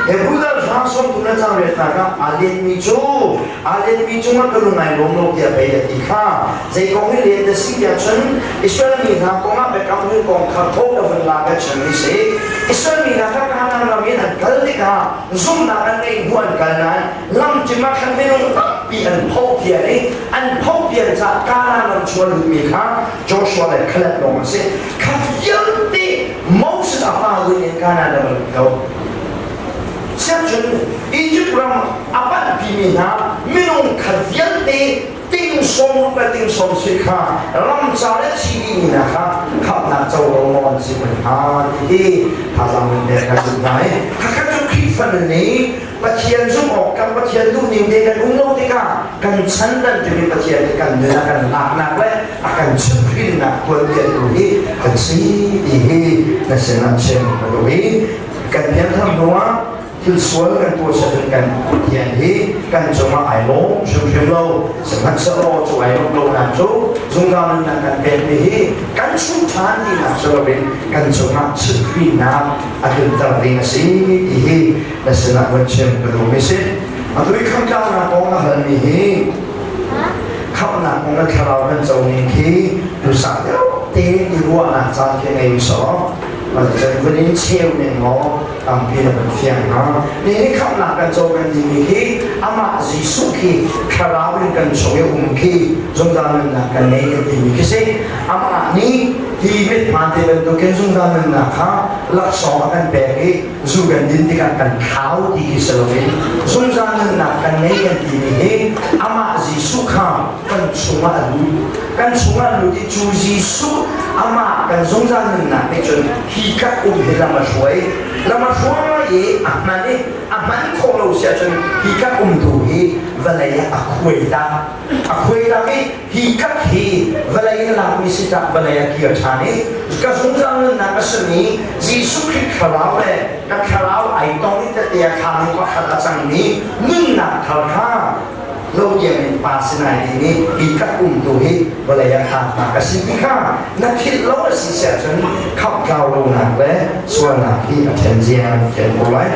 Hebrew dal hra som tu na cang riat nak ah aa letmi cu aa letmi cungah ka lung ai lawm lo tiah pei a ti kha. Zei kong hi let na si tiah cun Israel mi hna kong ah biakam hlun kong kha tho ka vun la ka chim mi si. Israel mi hna kha Kanaan ram in an kal tikah zumhnak an ngeih hnu an kal nain lamcim ah khan minung tampi an phopian i an phopian caah Kanaan ram chung a lutmi kha Joshua le Caleb lawng an si. Kha vialte Moses a pa win in Kanaan ram an lut lo. Siangcun Egypt ram a panhpimi hna minung kha vialte ting sawm ruk le ting sawm si kha ram ca le thi dihmi hna kha khamhnak co lo maw an si kun hnga ti hi thazaang in pek kan duh hna i khakhat cu Khrihfa nun nih Pathian zumh awk kan Pathian duhning te kan um lo tikah kan chan kan timi Pathian nih kan nun a kan laknak le a kan chimhhrinnak tuanbia tu hi kan si ti hi na sinah chim ka duh i kan pianthar hnuah thil sual kan tuah cun kan Pathian hi kan cungah ai lawm hrimhrim lo. Sihmanhsehlaw cu ai lawm lonak cu zungzal nunnak kan pekmi hi kan chung ṭhan tinak si loin kan cungah chimhhrinnak a tlunter ding a si ti hi na sinah vun chim ka duhmi si. Atu i khamtlaunak kong na halmi hi khamhnak kong na thlarau kan co ning khi duhsah deuh tein i ruahnak caan khi ngei usawh. Cun vun in cheu ning law tampi na kan fiang hnga. Nihin khamhnak kan co kan timi khi amah Jesuh khi thlarau in kan chung i um khi zungzal nunnak kan ngei kan timi khi si. Amah nih hi mithmaan te bantukin zungzal nunnak kha laksawng a kan pek i zu kan din tikah kan thlau ti khi si loin zungzal nunnak kan ngei kan timi hi amah Jesuh kha kan chungah a lut. Kan chungah a lut i cu Jesuh amah kan zungzal nunnak nih cun hi ka um hi lam a hruai. Lam a hruai i a hman i a hman khawh lo si ahcun hi ka um tu hi vawlei ah a khuai ta. A khuai tak i hi khat hi vawlei in lakmi si cah vawlei a kir ṭhan i ka zungzal nunnak a simi Jesuh Khrih thlarau le ka thlarau ai tong i tete a khami pakhat a cangmi nunnak thar kha lo tiang in pa sinai ding i hi ka um tu hi vawlei ah kha ka si ti kha na philh lo a si siah cun khamh tlau lonak le sualnak hi a ṭhen zia ṭhen ko lai.